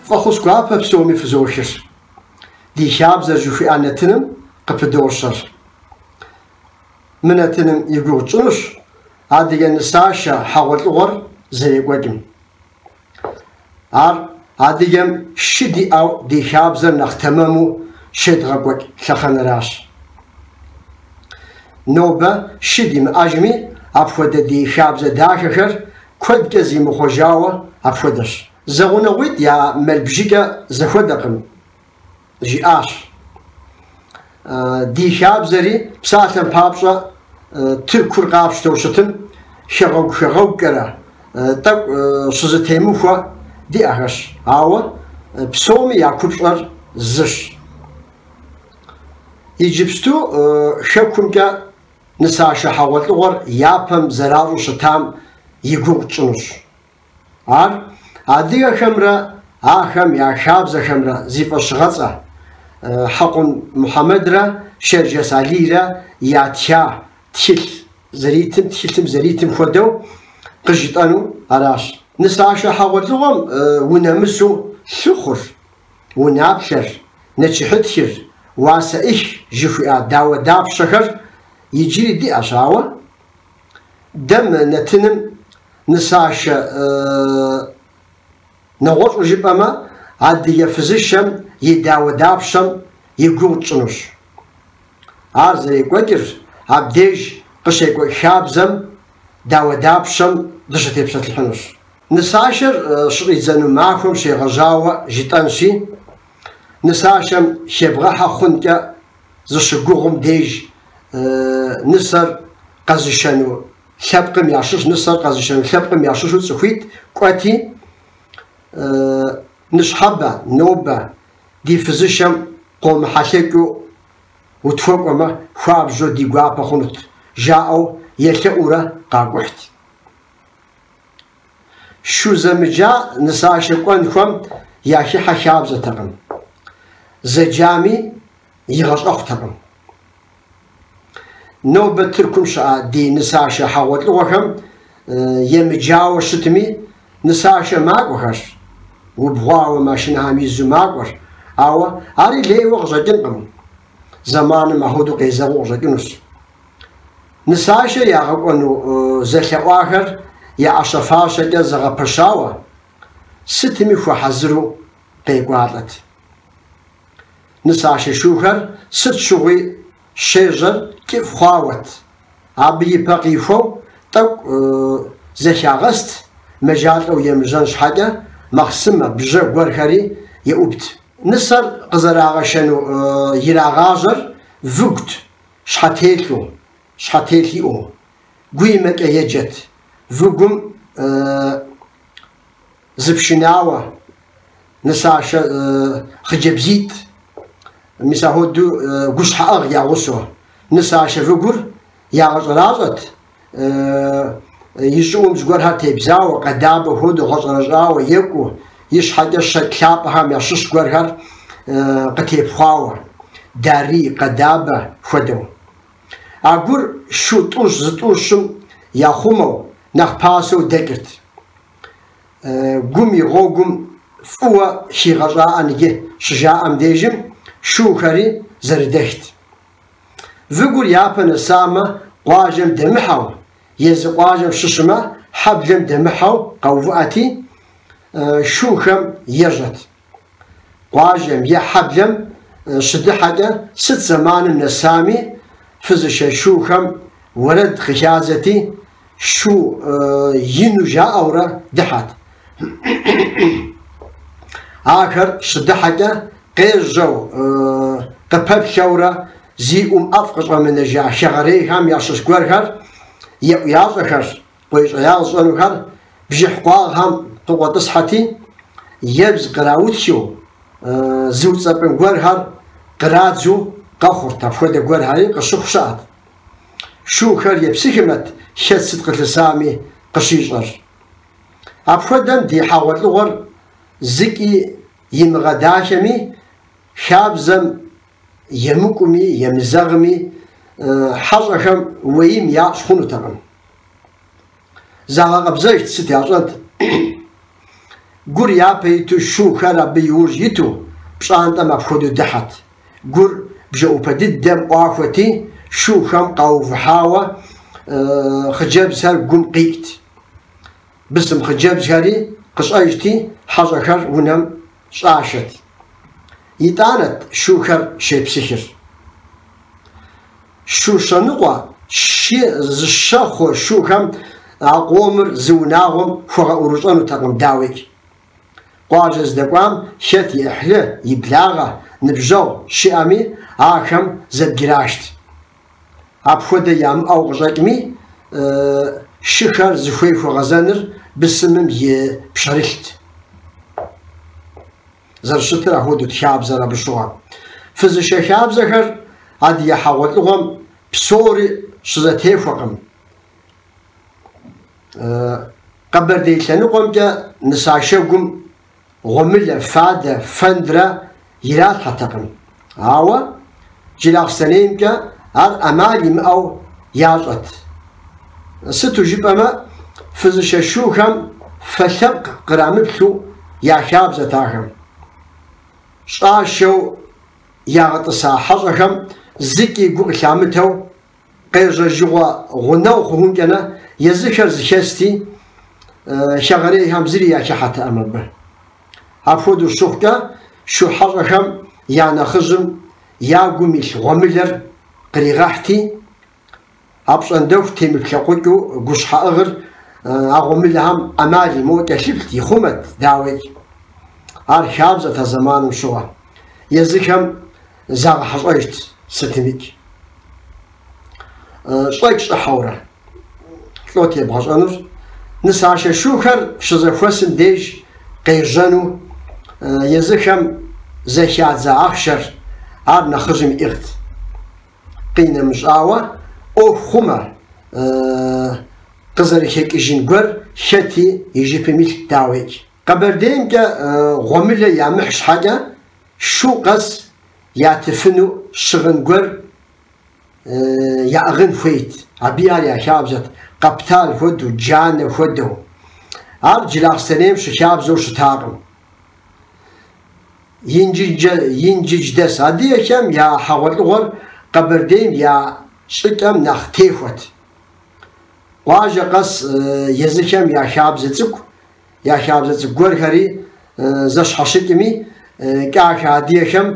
Фӏэхъус гуапэ псоми фызохыр. Ди хабзэр жыхуиӏэ нэтыным къыпыдощэр. Мы нэтыным и гугъу тщӏынущ адыгэ нысашэ хьэгъуэлӏыгъуэр зэрекӏуэкӏым. Ар адыгэм шы диӏэу ди хабзэр нэхъ тэмэму щедгъэкӏуэкӏ лъэхъэнэращ. Нобэ шы димыӏэжми, апхуэдэ ди хабзэ дахэхэр куэдкӏэ зимыхъуэжауэ апхуэдэщ. Зэгъунэгъуитӏ я мэл бжыкӏэ зэхуэдэкъым, жиӏащ. Ди хабзэри, псалъэм папщӏэ, Тыркур къапщтэу щытым, хэгъэгу-хэгъэгукӏэрэ тӏэкӏу щызэтемыхуэ диӏэхэщ, ауэ псоми я купщӏэр зыщ. Иджыпсту хэкумкӏэ нысашэ хьэгъуэлӏыгъуэр япэм зэращӏу щытам и гугъу тщӏынущ. Ар адыгэхэмрэ ахэм я хабзэхэмрэ зи фӏэщыгъэцӏэ Хьэкъун Мухьэмэдрэ Шэрджэс Алийрэ ятха тхылъ зэритым, тхылъым зэритым хуэдэу къыжытӏэну аращ. Нысашэ хьэгъуэлӏыгъуэм унэмысу лъыхъур, унаплъэр, нэчыхьытхыр, уасэӏых жыхуиӏа дауэдапщэхэр иджыри диӏэщ, ауэ дэ мы нэтыным нысашэ нэгъуэщӏу жыпӏэмэ, адыгэ фызышэм и дауэдапщэм и гугъу тщӏынущ. Ар зэрекӏуэкӏыр абдеж къыщекӏуэкӏ хабзэм дауэдапщэм дыщытепсэлъыхьынущ. Нысашэр щыщӏидзэну махуэм щегъэжьауэ жытӏэнщи, нысашэм хебгъэхьэ хъункӏэ зыщыгугъум деж нысэр къэзышэну лъэпкъым ящыщ, нысэр къэзышэну лъэпкъым ящыщу цӏыхуитӏ кӏуэти, ныщхьэбэ, нобэ ди фызышэм къомыхьэлъэкӏыу утхуэкӏуэмэ, хуабжьу ди гуапэ хъунут, жаӏэу елъэӏуурэ къакӏухьт. Шу зэмыджа нысашэ кӏуэн хуэм яхыхьэ хабзэтэкъым, зэджами игъэщӏэхъутэкъым. Нобэ Тыркум щыӏэ ди нысашэ хьэгъуэлӏыгъуэхэм емыджауэ щытми, нысашэ макӏуэхэр, убгъуауэ машинэхэм изу макӏуэр, ауэ ари лейуэ къыщӏэкӏынкъым, зэманым ахуэдэу къезэгъыу къыщӏэкӏынущ. Нысашэ ягъэкӏуэну зэлъэӏуахэр я ӏэщэ-фащэкӏэ зэгъэпэщауэ, сытми хуэхьэзыру къекӏуалӏэт. Нысашэ шухэр сыт щыгъуи щежьэр кӏыфӏ хъуауэт. Абы и пэ къихуэу тӏэкӏу зэхагъэст, мэжалӏэу емыжьэн щхьэкӏэ махъсымэ, бжьэ гуэрхэри еӏубт. Нысэр къызэрагъэшэну ирагъажьэр выгут, щхьэтелъу, щхьэтелъ иӏэу, гуимэкӏэ еджэт. Выгум зы пшынауэ, нысашэ хъыджэбзитӏ, мис ахуэдэу гущхьэӏыгъ я гъусэу. Нысашэ выгур ягъэщӏэращӏэт, и щӏыӏум зыгуэрхэр тебзауэ, къэдабэ хуэдэу гъэщӏэрэщӏауэ, екӏуу, и щхьэкӏэ щэкӏ лъапӏэхэм ящыщ гуэрхэр къытепхъуауэ, дарий, къэдабэ хуэдэу. А гур шу тӏущ зытӏущым яхъумэу нэхъ пасэу дэкӏырт. Гум и гъуэгум фӏыуэ хигъэщӏаӏэн иджы щыжаӏэм дежым шухэри зэрыдэхт. Выгур япэ нэсамэ, къуажэм дэмыхьэу, езы къуажэм щыщымэ, хьэблэм дэмыхьэу къэувыӏэти, шухэм ежьэт. Къуажэм е хьэблэм щыдыхьэкӏэ сыт зэманым нэсами, фызышэ шухэм уэрэд къыхадзэти, шу ину жаӏэурэ дыхьэт. Ахэр щыдыхьэкӏэ къежьэу къыпэплъэурэ зи ӏум ӏэфӏ къыщӏэмынэжа хэгъэрейхэм ящыщ гуэрхэр, еӏуящӏэхэр, къуейщӏеягъ зыщӏэнухэр бжыхь къуагъхэм къыкъуэтӏысхьэти, ебз къраутхыу, зыуцӏэпӏын гуэрхэр кърадзу къэхъурт, апхуэдэ гуэрхэри къыщыхъу щыӏэт. Шухэр епсыхымэт хэт сыт къылъысами къыщищӏэр. Апхуэдэм ди хьэгъуэлӏыгъуэр зыкӏи имыгъэдахэми, хабзэм емыкӏуми, емызэгъми, хьэщӏэхэм уэим ящӏ хъунутэкъым. Загъэкъэбзэжт, сыт ящӏэнт? Гур япэ иту, шухэр абы иужь иту, пщӏантӏэм апхуэдэу дыхьэт. Гур бжэӏупэ дыдэм ӏуахуэти, шухэм къаувыхьауэ хъыджэбзхэр гум къикӏт. Бысым хъыджэбзхэри къыщӏэжти, хьэщӏэхэр унэм щӏашэт. Итӏанэт шухэр щепсыхыр. Шу щэныкъуэ, щы, зы щэ хъу шухэм а къомыр зы унагъуэм хуэгъэӏурыщӏэнутэкъым, дауикӏ. Къуажэ здэкӏуам хэт и ӏыхьлы, и благъэ, ныбжьэгъу щыӏэми, ахэм зэбграшт. Апхуэдэ ямыӏэу къыщӏэкӏми, шыхэр зыхуей хуэгъэзэныр бысымым и пщэрылът. Зэрыщытыр апхуэдэут хабзэр абы щыгъуэ. Фызышэ хабзэхэр адыгэ хьэгъуэлӏыгъуэм псори щызэтехуэкъым. Къэбэрдей лъэныкъуэмкӏэ нысашэгум гъуэмылэ, фадэ, фэндрэ иралъхьэтэкъым. Ауэ Джылахъстэнеймкӏэ ар ӏэмал имыӏэу ящӏэт. Сыту жыпӏэмэ, фызышэ шухэм фэ лъэпкъ кърамыплъу я хабзэт ахэм. Щӏашэу ягъэтӏыса хьэщӏэхэм зыкӏи гу къылъамытэу къежьэжыгъуэ гъунэгъу хъухункӏэнэ езыхэр зэхэсти, хэгъэрейхэм зыри яхыхьэтэкъым абы. Апхуэдэу щыхъукӏэ, шу хьэщӏэхэм я нэхъыжьым я гум илъ гъуэмылэр къригъэхьти, апщӏондэху темыплъэкъукӏыу гущхьэӏыгъыр а гъуэмылэхэм ӏэмал имыӏэу кӏэлъыплът, ихъумэт, дауикӏ. Ар хабзэт а зэманым щыгъуэ. Езыхэм загъэхьэщӏэжт сытымикӏ. Щӏэкӏ щӏыхьэурэ. Лӏот ебгъэщӏэнур? Нысашэ шухэр щызэхуэсым деж къежьэну езыхэм зэхадза ахъшэр ар нэхъыжьым иӏыгът. Къинэмыщӏауэ, ӏуэху хъумэ, къызэрыхэкӏыжын гуэр хэти и жыпым илът, дауикӏ. Къэбэрдеймкӏэ гъуэмылэ ямыхь щхьэкӏэ шу къэс ятыфыну щыгъын гуэр яӏыгъын хуейт. Абы ар я хабзэт, къэптал хуэдэу, джанэ хуэдэу. Ар Джылахъстэнейм щыхабзэу щытакъым. Инджыдждэс адыгэхэм я хьэгъуэлӏыгъуэр Къэбэрдейм я щӏыкӏэм нэхъ техуэт. Къуажэ къэс езыхэм я хабзэ цӏыкӏу, я хабзэ цӏыкӏу гуэрхэри зэщхьэщыкӏми, кӏахэ адыгэхэм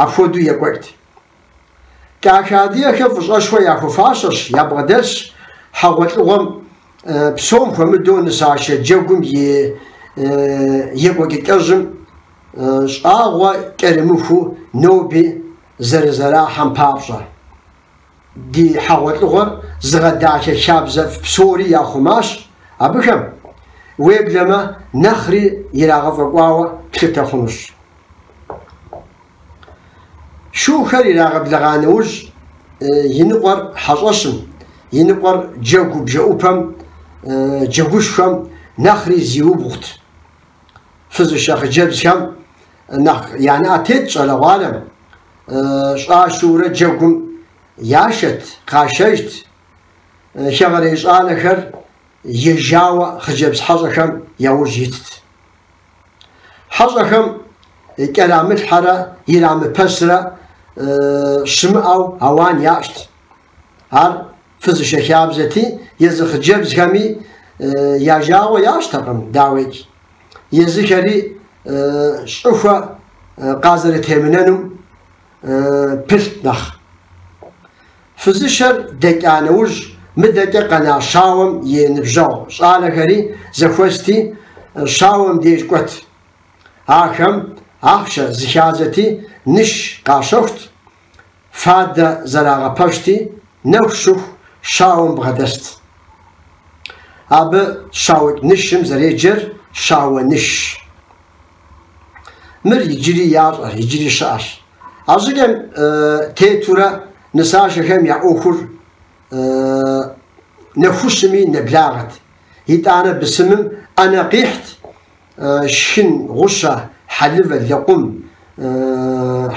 апхуэдэу екӏуэкӏт. Кӏахэ адыгэхэм фӏыщӏэшхуэ яхуэфащэщ, ябгъэдэлъщ хьэгъуэлӏыгъуэм псом хуэмыдэу нысашэ джэгум и екӏуэкӏыкӏэжьым щӏагъуэ кӏэрымыхуу ноби зэрызэрахьэм папщӏэ. Ди хьэгъуэлӏыгъуэр зыгъэдахэ хабзэфӏ псори яхъумащ абыхэм, уеблэмэ нэхъри ирагъэфӏэкӏуауэ плъытэ хъунущ. Шухэр ирагъэблэгъа нэужь, и ныкъуэр хьэщӏэщым, и ныкъуэр джэгу бжэӏупэм, джэгушхуэм нэхъри зиубгъут. Фызышэ хъыджэбзхэм нэхъ я нэӏэ тет щӏалэгъуалэм, щӏашыурэ джэгум яшэт, къашэжт. Хэгъэрей щӏалэхэр ежауэ хъыджэбз хьэщӏэхэм яужь итт. Хьэщӏэхэм кӏэрамылъхьэрэ ирамыпэсрэ щымыӏэу ауан ящӏт. Ар фызышэ хабзэти, езы хъыджэбзхэми я жагъуэ ящӏтэкъым, дауикӏ. Езыхэри щӏыхуэ къазэрытемынэнум пылът нэхъ. Фызышэр дэкӏа нэужь, мыдэкӏэ къэна щауэм и ныбжьэгъу щӏалэхэри зэхуэсти, щауэм деж кӏуэт. Ахэм ахъшэ зыхадзэти, ныш къащэхут, фадэ зэрагъэпэщти, нэху щыху щауэм бгъэдэст. Абы щаукӏ нышым зэреджэр щауэ нышщ. Мыр иджыри ящӏэр, иджыри щыӏэщ. А щӏыкӏэм тетурэ нысашэхэм я ӏуэхур нэхущми нэблагъэт. Итӏанэ бысымым ӏэнэ къихьт, шхын гъущэ, хьэлывэ, лэкъум,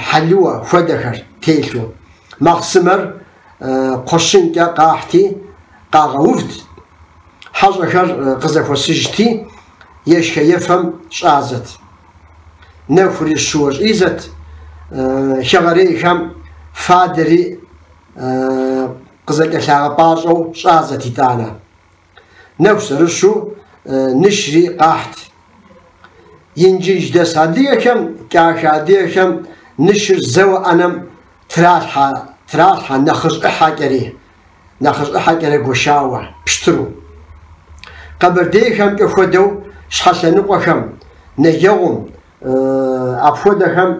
хьэлыуэ хуэдэхэр телъу. Махъсымэр кхъуэщынкӏэ къахьти, къагъэувт, хьэщӏэхэр къызэхуэсыжти, ешхэ-ефэм щӏадзэт. Нэхури щыуэ щӏидзэт, хэгъэрейхэм фадэри къызэкӏэлъагъэпӏащӏэу щӏадзэт итӏанэ. Нэху зэрыщу нышри къахьт. Инджыдждэс адыгэхэм, кӏахэ адыгэхэм нышыр зэуэ ӏэнэм тралъхьэ, тралъхьэ нэхъыжь ӏыхьэкӏэри, нэхъыжь ӏыхьэкӏэрэ гуэшауэ, пщтыру. Къэбэрдейхэмкӏэ хуэдэу щхьэлъэныкъуэхэм, нэгэгъум, апхуэдэхэм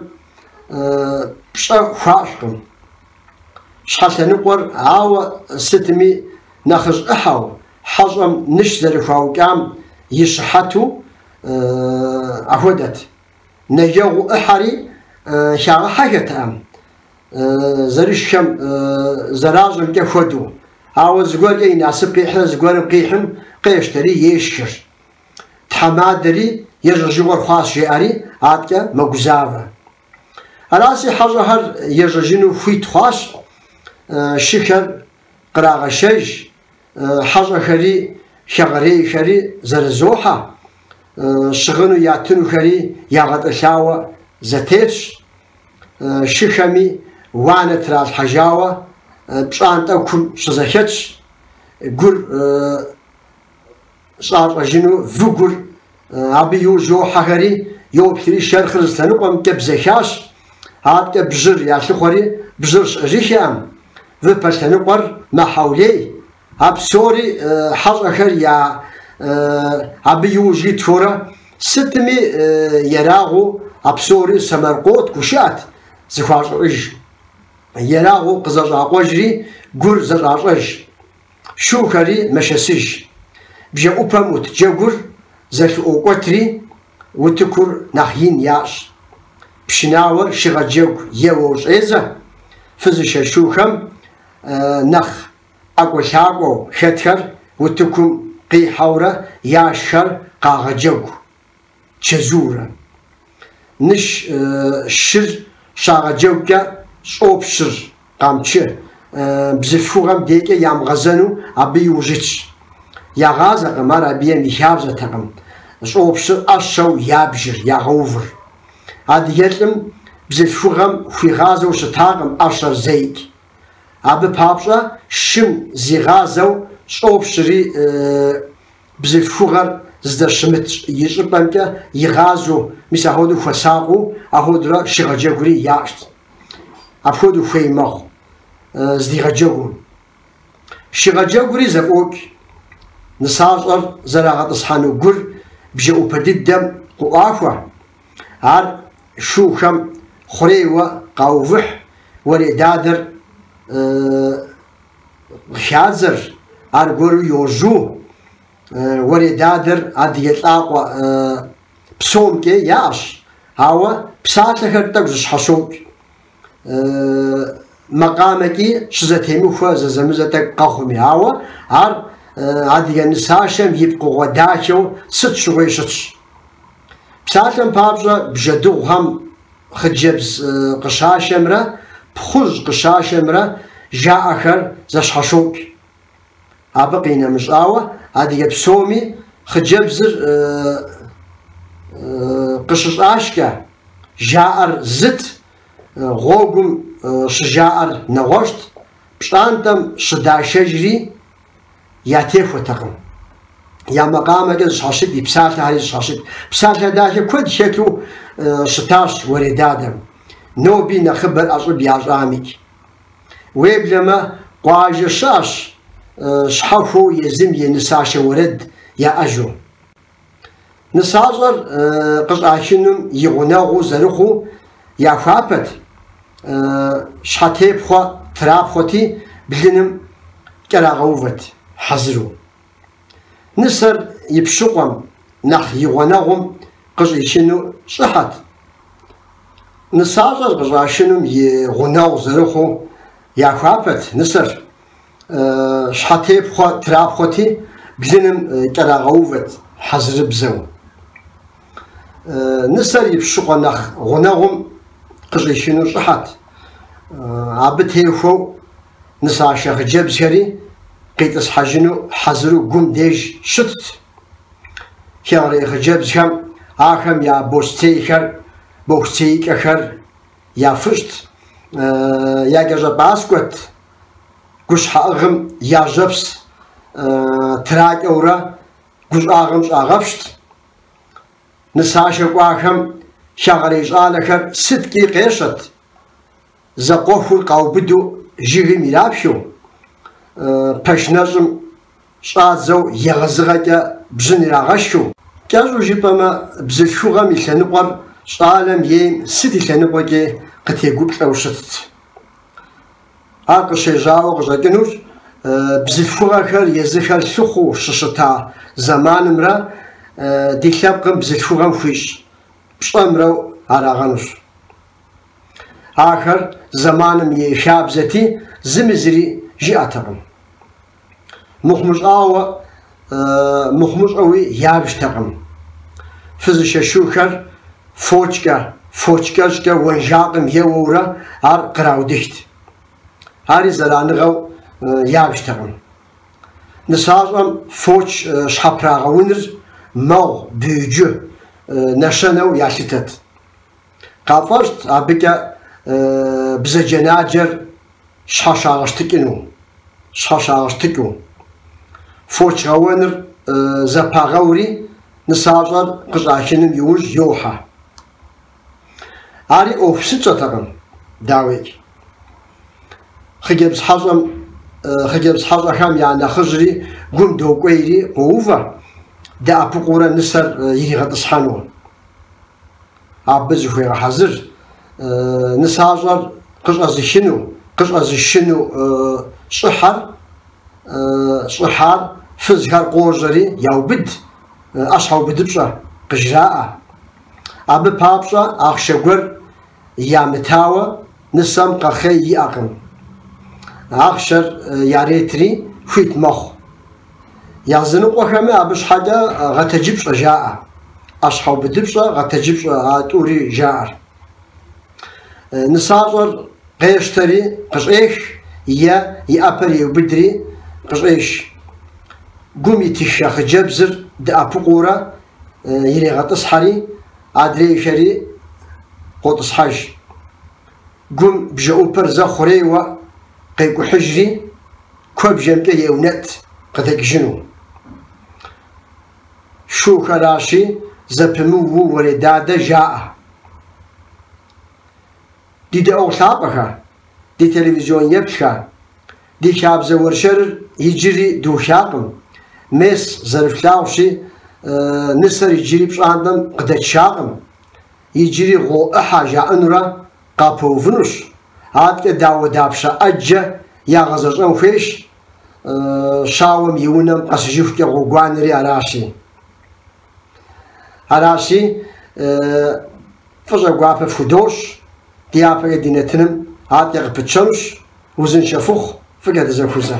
пщӏэ хуащӏкъым. Щхьэлъэныкъуэр ауэ сытми нэхъыжь ӏыхьэу, хьэщӏэм ныш зэрыхуаукӏам и щыхьэту апхуэдэт. Нэгэгъу ӏыхьэри хагъэхьэхэтэкъым, зэрышхэм зэращӏымкӏэ хуэдэу. Ауэ зыгуэркӏэ и насып къихьрэ зыгуэрым къихьым къещтэри ешхыр. Тхьэмадэри ежьэжыгъуэр хъуащ жеӏэри, аткӏэ мэгузавэ. Араси хьэщӏэхэр ежьэжыну хуит хъуащ, шыхэр кърагъэшэж, хьэщӏэхэри хэгъэрейхэри зэрызохьэ, щыгъыну ятынухэри ягъэтӏылъауэ зэтелъщ, шыхэми уанэ тралъхьэжауэ пщӏантӏэкум щызэхэтщ, гур щӏащӏэжыну выгур абы иужь йохьэхэри, йоплъри шэрхъыр зы лъэныкъуэмкӏэ бзэхащ, аткӏэ бжьыр ялъыхъуэри бжьыр щыӏэжыххэкъым, выпэ лъэныкъуэр мэхьэулей. А псори хьэщӏэхэр я абы иужь итхэурэ сытми ерагъыу а псори сэмэркъот, гушыӏэт зыхуащӏыж. Ерагъыу къызэщӏакъуэжри гур зэщӏащӏэж. Шухэри мэшэсыж. Бжэӏупэм ӏут джэгур зэлъыӏуокӏуэтри, утыкур нэхъ ин ящӏ. Пшынауэр шыгъэджэгу еуэу щӏедзэ, фызышэ шухэм нэхъ ӏэкӏуэлъакӏуэу хэтхэр утыкум къихьэурэ яшхэр къагъэджэгу. Чэзуурэ. Ныш шыр щагъэджэгукӏэ щӏопщыр, къамчы, бзылъхугъэм декӏэ ямыгъэзэну абы иужь итщ. Ягъазэкъым, ар абыем и хабзэтэкъым. Щӏопщыр ӏэщэу ябжыр, ягъэувыр. Адыгэлӏым бзылъхугъэм хуигъазэу щытакъым ӏэщэр зэикӏ. Абы папщӏэ шым зигъазэу щӏопщри Бзылъхугъэр здэщымыт и щӏыпӏэмкӏэ игъазэу, мис апхуэдэу хуэсакъыу, апхуэдэурэ шыгъэджэгури ящӏт. Апхуэдэу хуей мэхъу здигъэджэгум. Шыгъэджэгури зэфӏокӏ. Нысащӏэр зэрагъэтӏысхьэну гур бжэӏупэ дыдэм къыӏуахуэ. Ар шухэм хъурейуэ къаувыхь, уэредадэр Къыхадзэр аргуэру йожьу, уэредадэр адыгэ лӏакъуэ псомкӏэ яӏэщ, ауэ псалъэхэр тӏэкӏу зыщхьэщокӏ. Макъамэкӏи щызэтемыхуэ зэзэмызэ тӏэкӏу къэхъуми, ауэ ар адыгэ нысашэм и пкъыгъуэ дахэу сыт щыгъуи щытщ. Псалъэм папщӏэ, бжьэдыгъухэм хъыджэбз къыщашэмрэ пхъужь къыщашэмрэ жаӏэхэр зэщхьэщокӏ. Абы къинэмыщӏауэ, адыгэ псоми хъыджэбзыр къыщыщӏашкӏэ жаӏэр зыт, гъуэгум щыжаӏэр нэгъуэщӏт, пщӏантӏэм щыдашэжри ятехуэтэкъым. Я макъамэкӏэ зыщхьэщыкӏ, и псалъэхэри зыщхьэщыкӏ. Псалъэ дахэ куэд хэту щытащ уэредадэм. Ноби нэхъыбэр ӏэщӏыб ящӏамикӏ. Уеблэмэ, къуажэ щыӏэщ щхьэхуэу езым и нысашэ уэрэд яӏэжу. Нысащӏэр къыщӏашынум и гъунэгъуу зэрыхъуу яхуапэт, щхьэтепхъуэ трапхъуэти, блыным кӏэрагъэувэт хьэзыру. Нысэр и пщыкъуэм, нэхъ и гъунэгъум къыщӏишыну щӏыхьэт. Нысащӏэр къыщӏашынум и гъунэгъу зэрыхъуу яхуапэт нысэр, щхьэтепхъуэ трапхъуэти, блыным кӏэрагъэувэт хьэзырыбзэу. Нысэр и пщыкъуэ нэхъ гъунэгъум къыщӏишыну щӏыхьэт. Абы техуэу нысашэ хъыджэбзхэри къитӏысхьэжыну хьэзыру гум деж щытт. Хэгъэрей хъыджэбзхэм ахэм я бостейхэр, бохуцеикӏэхэр яфыщӏт, якӏэщӏэпӏаскӏуэт, гущхьэӏыгъым яжьэпс тракӏэурэ гущӏагъым щӏагъэпщт. Нысашэ кӏуахэм хэгъэрей щӏалэхэр сыткӏи къещэт, зэкъуэхур къаубыду жыгым ирапхыу, пэш нэщӏым щӏадзэу егъэзыгъэкӏэ бжьын ирагъэшхыу. Кӏэщӏу жыпӏэмэ, бзылъхугъэм и лъэныкъуэр щӏалэм ейм сыт и лъэныкъуэкӏи къытегуплӏэу щытт. Ар къыщежьауэ къыщӏэкӏынур бзылъхугъэхэр езыхэр лъыхъуу щыщыта зэманымрэ ди лъэпкъым бзылъхугъэм хуищӏ пщӏэмрэу арагъэнущ. Ахэр зэманым и хабзэти, зыми зыри жиӏэтэкъым. Мыхъумыщӏауэ, мыхъумыщӏэуи ябжтэкъым. Фызышэ шухэр фочкӏэ, фочкӏэщӏкӏэ уэнжакъым еуэурэ ар къраудыхт. Ари зэраныгъэу ябжтэкъым. Нысащӏэм фоч щхьэпрагъэуныр мэгъу быджу нэщэнэу ялъытэт. Къафӏэщӏт абыкӏэ бзаджэнаджэр щхьэщагъэщтыкӏыну, щхьэщагъэщтыкӏыу. Фоч гъэуэныр зэпагъэури, нысащӏэр къыщӏахыным иужь йохьэ. Ари ӏуэху псынщӏэтэкъым, дауикӏ. Хъыджэбз хьэщӏэм, хъыджэбз хьэщӏэхэм я нэхъыжьри гум докӏуейри къоувэ, дэӏэпыкъуурэ нысэр иригъэтӏысхьэну. Абы зыхуегъэхьэзыр нысащӏэр къыщӏэзыхыну, къыщӏэзышыну щӏыхьэр, щӏыхьар фызхэр къожьэри яубыд, ӏэщхьэубыдыпщӏэ къыжраӏэ. Абы папщӏэ ахъшэ гуэр ямытауэ нысэм къэхъей иӏэкъым. Ахъшэр яретри хуит мэхъу. Языныкъуэхэми абы щхьэкӏэ гъэтэджыпщӏэ жаӏэ. ӏэщхьэубыдыпщӏэ, гъэтэджыпщӏэ а тӏури жаӏэр. Нысащӏэр къещтэри къыщӏех е и ӏэпэр еубыдри къыщӏеш. Гум итыххэ хъыджэбзыр дэӏэпыкъуурэ ирегъэтӏысхьэри, адрейхэри къотӏысхьэж. Гум бжэӏупэр зэ хъурейуэ къекӏухьыжри, куэбжэмкӏэ еунэтӏ къыдэкӏыжыну. Шухэращи, зэпымыууэ уэредадэ жаӏэ. Ди дэӏуэгъу лъапӏэхэ, ди телевизион еплъхэ, ди хабзэ уэршэрыр иджыри духакъым. Мес, зэрыфлъагъущи, нысэр иджыри пщӏантӏэм къыдэтшакъым. Иджыри гъуо ӏыхьэ жаӏэнурэ къапэувынущ, аткӏэ дауэдапщэ ӏэджэ ягъэзэщӏэн хуейщ, щауэм и унэм къэсыжыхукӏэ гъуэгуанэри аращи. Аращи, фӏыщӏэ гуапэ фхудощӏ, дяпэкӏэ ди нэтыным аткӏэ къыпытщэнущ, узыншэ фыхъу, фӏыкӏэ дызэхузэ.